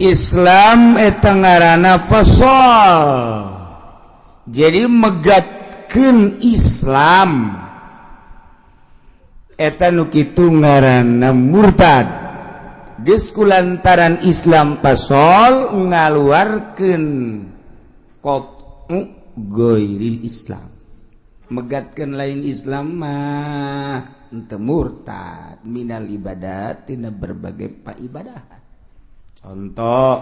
Islam eta ngaranna fasol. Jadi megatkeun Islam eta nu kitu ngaranna murtad. Geus kulantaran Islam fasol ngaluarkeun qat'u ghairil Islam. Megatkeun lain Islam mah henteu murtad minal ibadat tina berbagai paibadah. Contoh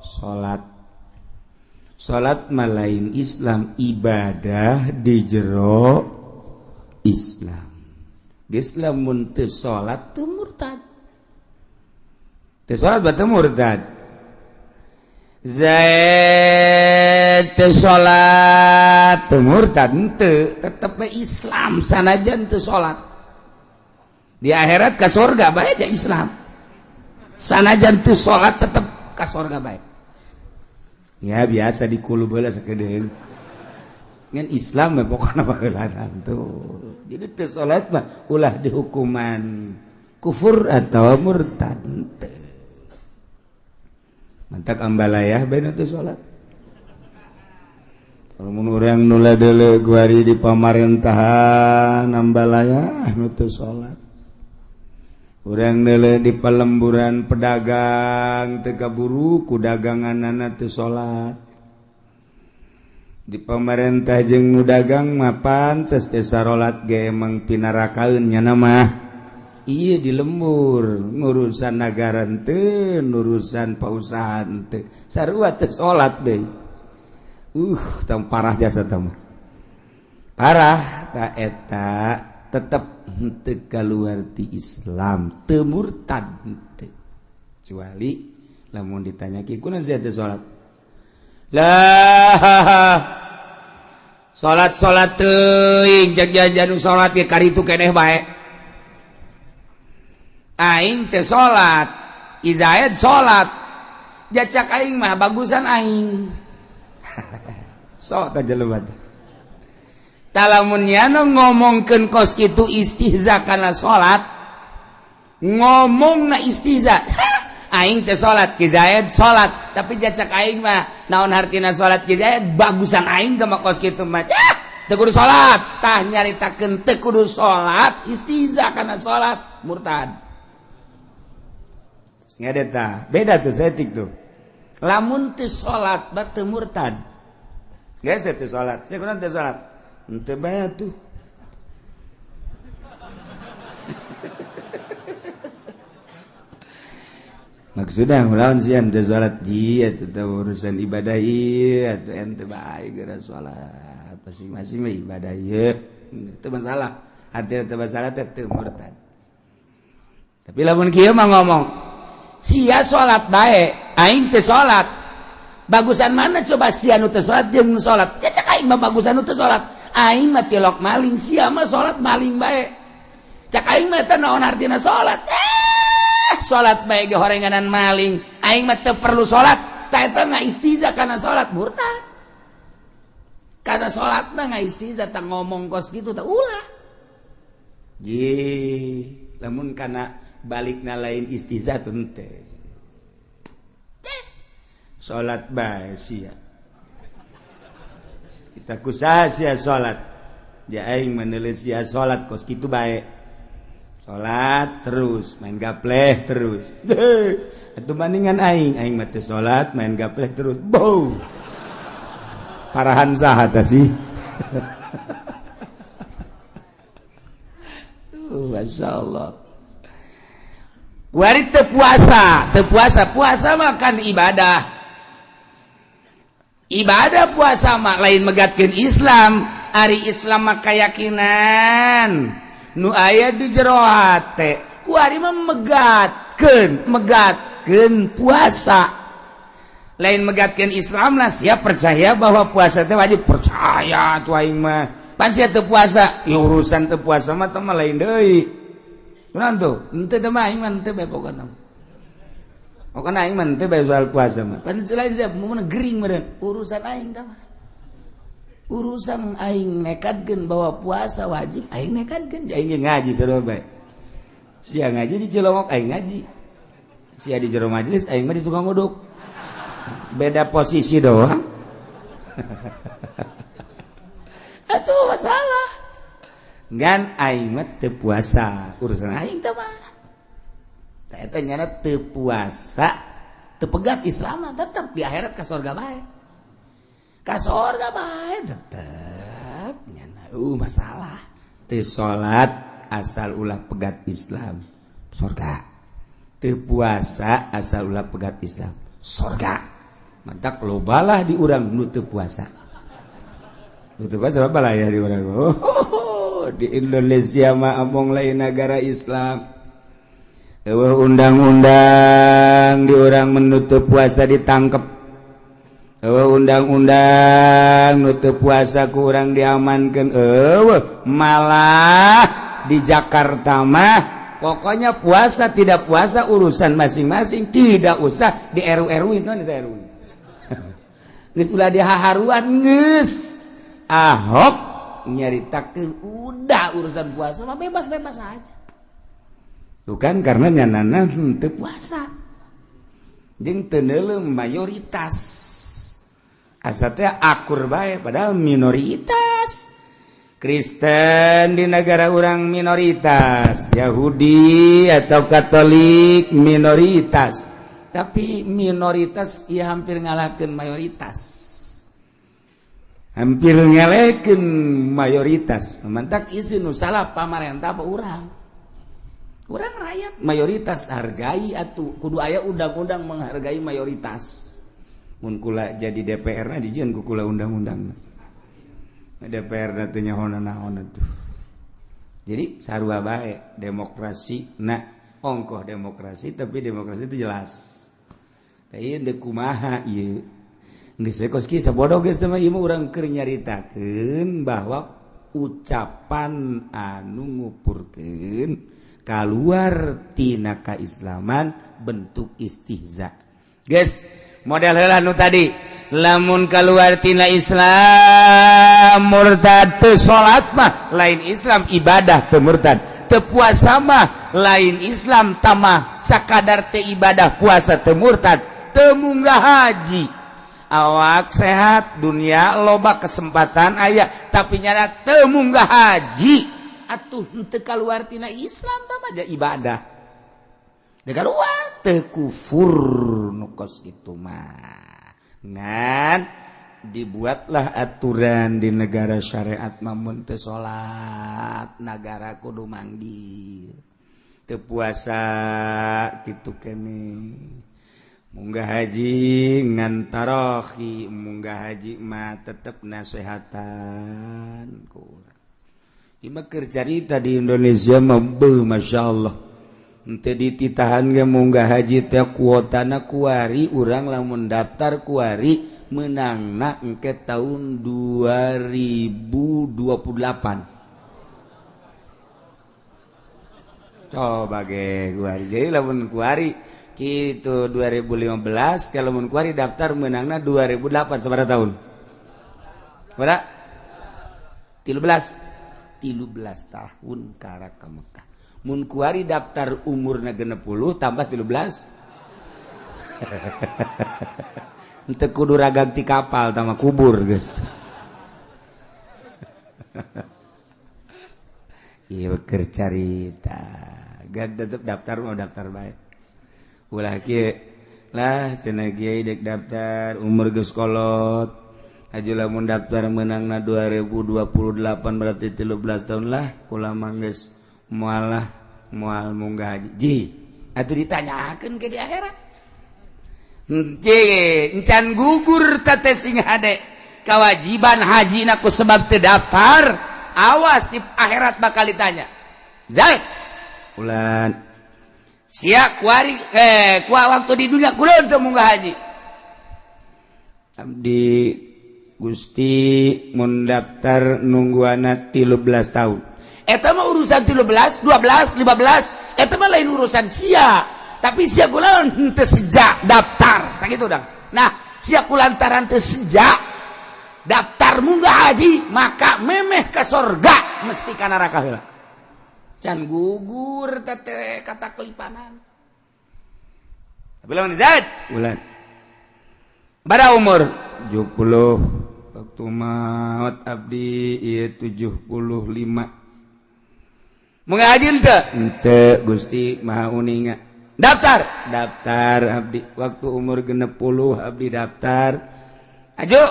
salat. Salat mah lain Islam, ibadah di jero Islam. Geus lamun teu salat teu murtad. Teu salat berarti murtad. Zaid teu salat teu murtad henteu, tetep we Islam sanajan teu salat. Di akhirat ka surga bae ja Islam. Sanajan teu salat tetep ka surga bae. Ya biasa dikulub heula sakedeung. Ngan Islam mah pokona baheula tuh. Jadi teu salat mah ulah dihukuman kufur atau murtad teu. Mantak ambalayah bae nu teu salat. Kalau mun urang nu deuleu guari di pamarentahan ambalayah nu teu salat. Urang deuleu di pelemburan pedagang teu kaburu ku daganganana teu salat. Di pemerintah jeung nu dagang mah pantes teu sarolat ge emang pinarakaeun nya mah. Ieu di lembur ngurusan nagara teu, ngurusan pausahaan teu, sarua teu salat deui. Tong parah jasa teh mah. Parah ta eta tetep henteu kaluar ti Islam, teu murtad henteu. Kecuali lamun ditanya ki kunaon sia teu salat? Lah salat-salat teuing jag jajan salat ge karitu keneh bae. Aing teh salat, Izaid salat. Jacak aing mah bagusan aing. Sok tah jelema teh. Talamun nyana ngomongkeun kos kitu istihza kana salat, ngomongna istihza. Aing teh salat, Ki Zaid salat, tapi jacak aing mah naon hartina salat Ki Zaid bagusan aing mah kos kitu mah. Teu kudu salat, tah nyaritakeun teu kudu salat, istihza kana salat, murtad. Ngade tah, beda tuh setik tuh. Lamun teu salat teu murtad. Geus teu salat, sia kunaon teu salat? Henteu bae tuh. Maksudnya lawan sia teu salat ji eta urusan ibadah ieu atuh ente bae geura salat. Masing-masing mah ibadah ieu. Teu masalah. Artinya teu masalah teh teu murtad. Tapi lamun kieu mah ngomong, sia salat bae, aing teu salat. Bagusan mana coba sia nu teu salat jeung nu salat? Cek aing mah bagusan nu teu salat. Aing mah tilok maling, sia mah salat maling bae. Cek aing mah eta naon artina salat? Salat bae ge horenganan maling. Aing mah teu perlu salat. Ta eta mah istiza kana salat murtad. Kana salatna ngaistiza tah ngomong kos kitu tah ulah. Ye, lamun kana balikna lain istiza teu henteu. Salat bae sia. Kita kusaha sia salat. Ja aing meneuleuh sia salat kos kitu bae. Salat terus, main gapleh terus. Atuh bandingan aing, aing mah teu salat, main gapleh terus. Bau. Parahan saha tah sih? Masyaallah. Kuari teu puasa, puasa mah kan ibadah. Ibadah puasa mah lain megatkeun Islam, ari Islam mah kayakinan nu aya di jero hate. Kuari mah megatkeun puasa. Lain megatkeun Islam lah, siap percaya bahwa puasa teh wajib, percaya tuh aing mah. Pan sia teu puasa, ya urusan teu puasa mah teh mah lain deui. Kunaon tuh? Henteu teh mah aing mah henteu bae pokona. Pokona aing mah henteu bae soal puasa mah. Pan lain siap mun gering meureun urusan aing teh mah. Urusan aing nekadkeun bahwa puasa wajib, aing nekadkeun. Aing ge ngaji sarua bae. Sia ngaji di Cilongok aing ngaji. Sia di jero majelis aing mah di tukang uduk. Beda posisi doang. Atuh masalah. Ngan aing mah teu puasa, urusan aing teh mah. Tah eta nyana teu puasa, teu pegat Islam mah tetep di akhirat ka surga bae. Ka surga bae tetep nyana masalah. Teu salat asal ulah pegat Islam, surga. Teu puasa asal ulah pegat Islam, surga. Mantak lobalah di urang nu teu puasa. Nu teu puasa lobalah ya di urang. Oh, di Indonesia mah among lain negara Islam. Eueuh undang-undang di urang menutup puasa ditangkep. Eueuh undang-undang nutup puasa ku urang diamankeun. Eueuh malah di Jakarta mah pokoknya puasa tidak puasa urusan masing-masing, tidak usah di RU-RU non di RU. Geus ulah dihaharuan geus. Ahok nyaritakeun udah urusan puasa mah bebas-bebas aja. Bukan karena nyanana teu puasa. Jeung teu neuleum mayoritas. Asa teh akur bae padahal minoritas. Kristen di negara orang minoritas, Yahudi atau Katolik minoritas, tapi minoritas ia hampir ngalahkan mayoritas, hampir ngalahkan mayoritas. Mantak isi nu salah pamarentah apa urang, urang rakyat mayoritas hargai atuh kudu aya undang-undang menghargai mayoritas. Mun kula jadi DPR na dijieun ku kula undang-undang. DPR teh nyaho naon tuh. Jadi sarua bae demokrasi na ongkoh demokrasi tapi demokrasi itu jelas. Tah ieu deuk kumaha ieu. Geus we kos kieu sabodo geus teh mah ieu mah urang keur nyaritakeun bahwa ucapan anu ngupurkeun kaluar tina kaislaman bentuk istihza. Geus model heula nu tadi lamun keluar tina Islam murtad teu salat mah lain Islam ibadah teu murtad, teu puasa mah lain Islam tamah sakadar teu ibadah puasa teu murtad, teu munggah haji awak sehat dunia loba kesempatan aya tapi nyana teu munggah haji atuh teu kaluar tina Islam tamah aja ibadah teu kaluar teu kufur nu kos kitu mah. Ngan dibuatlah aturan di negara syariat mamun teu salat nagara kudu manggil teu puasa kitu kene munggah haji ngan tarahi munggah haji mah tetep nasehatan ku urang. Ieu mah keur carita di Indonesia mah beuh masyaallah. Henteu dititahan ge munggah haji teh kuotana kuari urang lamun daftar kuari meunangna engke tahun 2028. Coba ge kuari jadi lamun kuari kitu 2015 kalau mun kuari daftar meunangna 2008 sabaraha tahun? Sabaraha? 13 tahun karak ka Mekah. Mun kuari daftar umurna 60 tambah 13. Henteu kudu ragag ti kapal tambah kubur geus. Ieu keur carita. Gak tetep daftar mau daftar bae. Ulah kieu lah cenah kiai dek daftar umur geus kolot. Aju lamun daftar meunangna 2028 berarti 13 tahun lah kula mah geus mualah mual munggah haji. Ji atuh ditanyakeun ke di akhirat. Ji encan gugur teh sing hade kewajiban haji na ku sebab teu daftar, awas di akhirat bakal ditanya. Zai ulan sia kuari ku waktu di dunia kula teu munggah haji. Abdi Gusti mun daftar nungguana 13 tahun. Eta mah urusan 13, 12, 15, eta mah lain urusan sia. Tapi sia kula teu sejak daftar, sakitu dang. Nah, sia kulantaran teu sejak daftar munggah haji, maka memeh ke sorga mesti ka neraka heula. Can gugur teh kata kelipanan. Tapi lamun Zaid bulan. Bara umur 70 waktu maut abdi ieu 75. Munggah haji henteu? Henteu Gusti Maha Uninga. Daftar, daftar abdi waktu umur 60 abdi daftar. Aju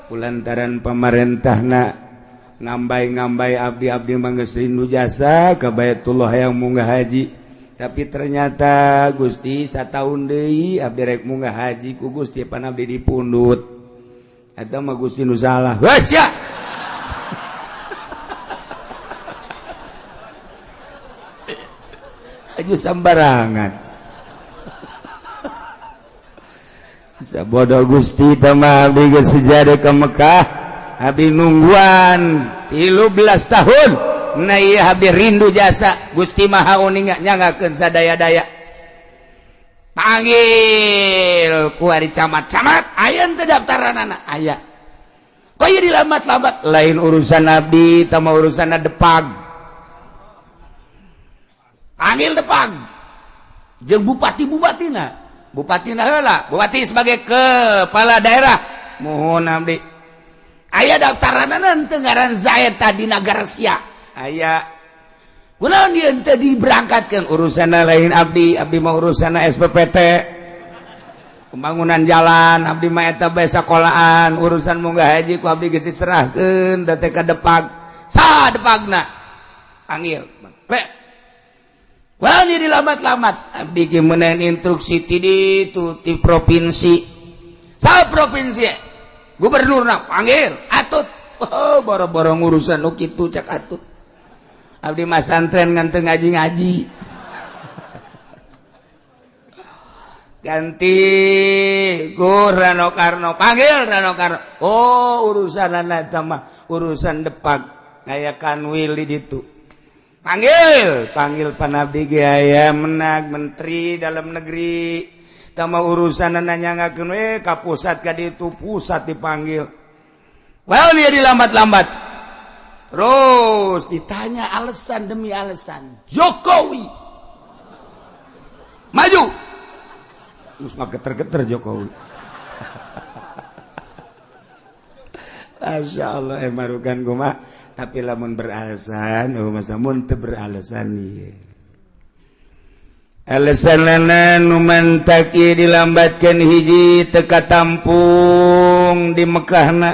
kulantaran pemerintahna ngambay-ngambay abdi-abdi manggeus rindu jasa ka Baitullah yang munggah haji. Tapi ternyata Gusti sataun deui abdi rek munggah haji ku Gusti pan abdi dipundut. Eta mah Gusti nu salah. Heuh sia. Aju sambarangan. Bisa bodoh Gusti tama abdi geus sejadah ka Mekah. Abdi nungguan 13 tahun. Nah iya abdi rindu jasa Gusti Maha Uninga nyangakeun sadaya-daya. Panggil ku ari camat-camat aya teu daftaranana aya. Kok ieu dilambat-lambat lain urusan abdi tama urusanna Depag. Panggil Depag jeung bupati-bupatina. Bupatina heula, bupati sebagai kepala daerah mohon abdi. Aya daftaranana teu ngaran Zaid tadi Nagarsia. Aya kunaon ieu teu diberangkatkeun urusanna lain abdi, abdi mah urusanna SPPT. Pembangunan jalan, abdi mah eta bae sakolaan, urusan munggah haji ku abdi geus diserahkeun teh ka Depag. Saha Depagna? Panggil. Pe. Kunaon ieu dilambat-lambat? Abdi ge meunang instruksi ti ditu ti provinsi. Saha provinsi? Gubernurna panggil atut. Oh, boro-boro urusan nu kitu cak atut. Abdi mah santren ngan teu ngaji-ngaji. Ganti ku Rano Karno, panggil Rano Karno. Oh, urusanana eta mah urusan Depag aya kanwil di ditu. Panggil, panggil panabdi ge aya menag menteri dalam negeri. Tama urusan nanya ngakeun we ka pusat ka ditu pusat dipanggil. Well dia dilambat-lambat. Terus ditanya alasan demi alasan. Jokowi maju. Terus mah geter-geter Jokowi. Masya Allah emarukan gua tapi lamun beralasan, oh masa mun teu beralasan ieu. Alasanana nu mantaki dilambatkeun hiji teu katampung di Mekahna.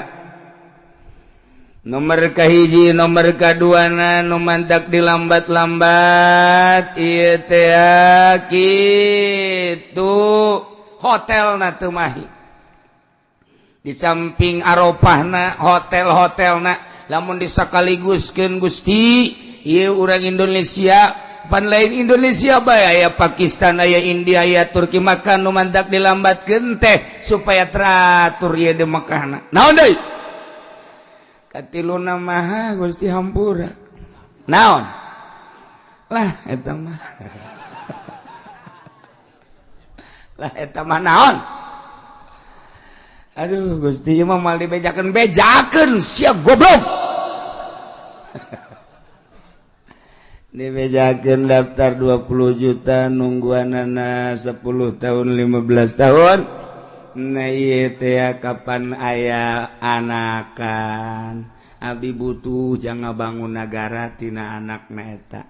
Nomor kahiji, nomor kaduana nu mantak dilambat-lambat ieu teh kitu hotelna teu mahi. Di samping Arafahna, hotel-hotelna lamun disakaliguskeun Gusti ieu urang Indonesia pan lain Indonesia bae aya Pakistan aya India aya Turki maka nu mantak dilambatkeun teh supaya teratur ieu di Mekahna. Naon deui? Katiluna mah Gusti hampura. Naon? Lah eta mah. Lah eta mah naon? Aduh Gusti ieu mah moal dibejakeun bejakeun sia goblok. Dibejakeun daftar 20 juta nungguanana 10 tahun 15 tahun. Nah ieu teh kapan aya anakan. Abdi butuh jangan bangun nagara tina anakna eta.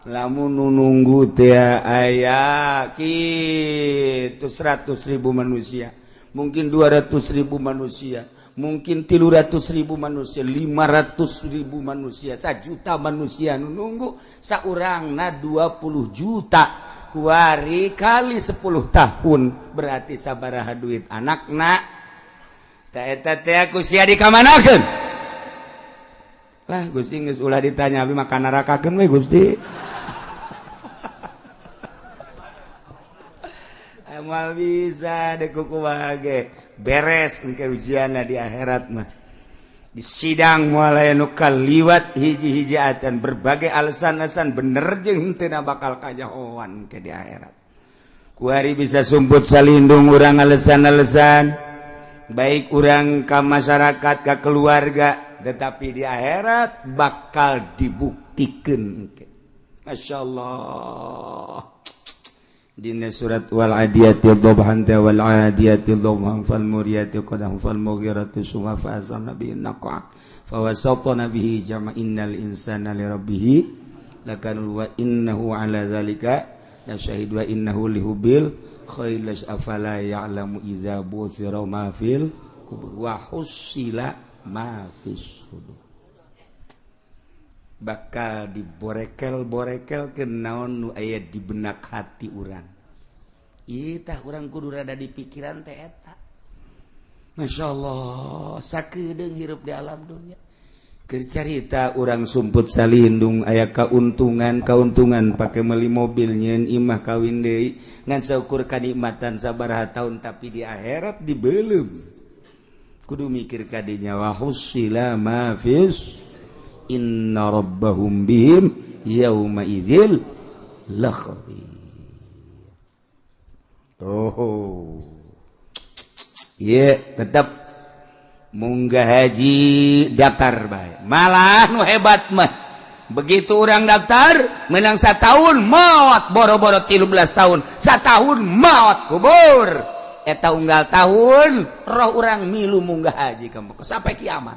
Lamun nu nunggu teh aya kitu 100.000 manusia, mungkin 200.000 manusia, mungkin 300.000 manusia, 500.000 manusia, 1 juta manusia nu nunggu saurangna 20 juta kuari kali 10 tahun berarti sabaraha duit anakna. Ta eta teh ku sia dikamanakeun? Lah Gusti geus ulah ditanya abdi mah kanarakakeun we Gusti. Amal bisa deh kuku wage beres engke ujianna di akhirat mah. Di sidang moal nu kaliwat hiji-hiji acan berbagai alasan-alasan bener jeung teu bakal kajahoan ke di akhirat. Kuari bisa sumput salindung urang alasan-alasan baik urang ka masyarakat ka keluarga tetapi di akhirat bakal dibuktikeun. Masya Allah. Dina surat wal adiyati dhabhan wal adiyati dhabhan fal muriyati qadam fal mughirati summa fa azamna bihi naqa fa wasatna bihi jama innal insana li rabbih lakanu wa innahu ala zalika la syahid wa innahu lihubil khair afala ya'lamu idza buthira ma fil kubur wa husila ma fis sudur. Bakal diborekel-borekel ke naon nu aya di benak hati urang. Ieu tah urang kudu rada di pikiran teh eta. Masyaallah, sakedeung hirup di alam dunia. Keur carita urang sumput salindung aya kauntungan-kauntungan pake meuli mobil nyeun imah kawin deui ngan saukur kanikmatan sabaraha taun tapi di akhirat dibeuleum. Kudu mikir ka dinya wa husila ma fis inna rabbahum bihim yauma idzil lakhabir. Oh. Ye, tetap munggah haji daftar bae. Malah nu hebat mah. Begitu orang daftar menang satahun maot boro-boro 13 tahun. Satahun maot kubur. Eta unggal tahun roh urang milu munggah haji ka Mekah sampai kiamat.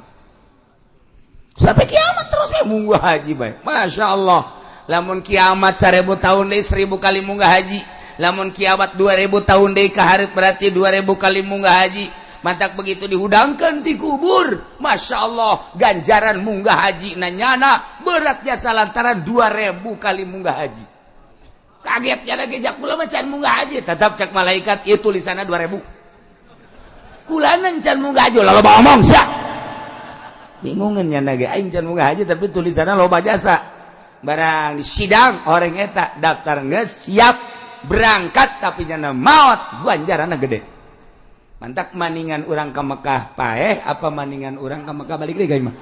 Sampai kiamat terus we munggah haji bae. Masya Allah. Lamun kiamat 1000 tahun deui 1000 kali munggah haji. Lamun kiamat 2000 tahun deui ka hareup berarti 2000 kali munggah haji. Mantak begitu dihudangkeun di kubur. Masya Allah, ganjaran munggah haji nanyana berat jasa lantaran 2000 kali munggah haji. Kagetnya lagi jak kula mah can munggah haji, tetap cek malaikat ieu tulisanna 2000. Kulana can munggah haji loba omong sia. Bingungan nyana ge aing can munggah haji tapi tulisanna loba jasa. Barang di sidang orang eta daftar geus siap berangkat tapi nyana maot ganjaranna gede. Mantak maningan urang ka Mekah paeh apa maningan urang ka Mekah balik deui ka imah.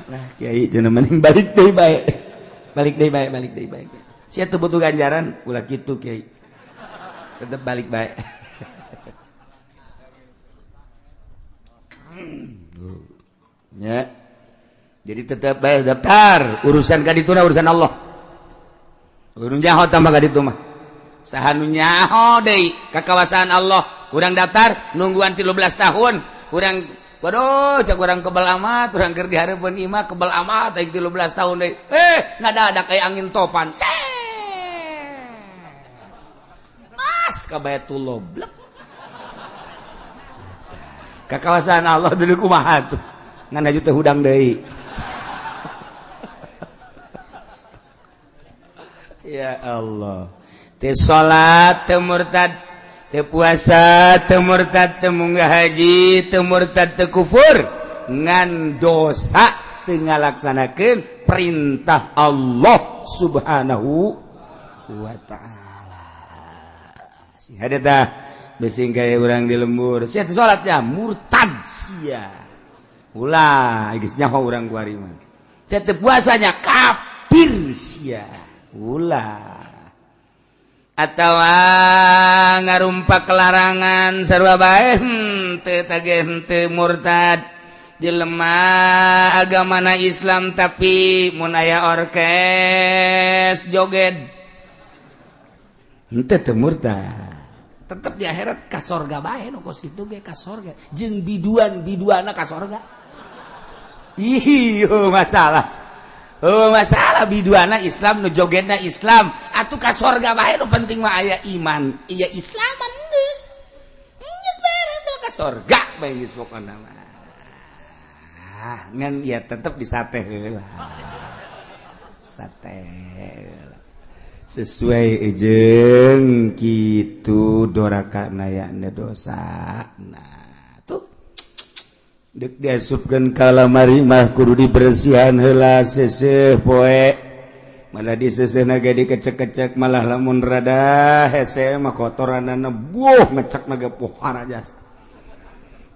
Nah kiai cenah maning balik deui bae. Balik deui bae, balik deui bae. Sia teu butuh ganjaran ulah kitu kiai. Tetep balik bae. Ya. Jadi tetap bae daftar, urusan ka dituna urusan Allah. Urun nyaho tambah ka ditu mah. Saha nu nyaho deui ka kawasaan Allah. Urang daftar nungguan 13 tahun. Urang waduh cak urang kebal amat, urang keur dihareupeun imah kebal amat aing 13 tahun deui. Ngadadak kayak angin topan. Pas ka Baitullah blek. Ka kawasaan Allah deui kumaha tuh. Ngan aju teh hudang deui. Ya Allah. Teu salat teu murtad, teu puasa teu murtad, teu munggah haji teu murtad, teu kufur, ngan dosa teu ngalaksanakeun perintah Allah Subhanahu wa taala. Si hade tah beusi gaya urang di lembur. Sia teu salatnya murtad sia. Ulah geus nyaho urang kuari mah. Sia teu puasanya kafir sia. Ulah. Atau ngarumpak larangan sarua bae henteu tage henteu murtad. Jelema agamana Islam tapi mun aya orkes joget henteu teu murtad. Tetep di akhirat ka sorga bae nu kos kitu ge ka sorga jeung biduan-biduana ka sorga. Ih, masalah. Oh, masalah biduana Islam nu jogetna Islam atuh ka sorga bae nu penting mah aya iman, iya Islaman geus. Geus beres ka sorga bae geus pokona mah. Ngan ya tetep disate heula. Sate heula. Sesuai jeung kitu doraka nayana dosa. Nah, tuh dek diasupkeun ka lamari mah kudu dibersihan heula seuseuh poe. Malah diseuseuna ge dikecek-kecek malah lamun rada hese mah kotoranana buh ngecek na ge pohara jasa.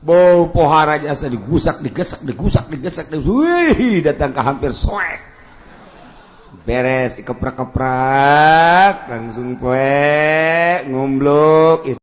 Bau pohara jasa digusak digesak digusak digesak wih datang ke hampir soek. Beres keprak-keprak langsung poe ngumbluk.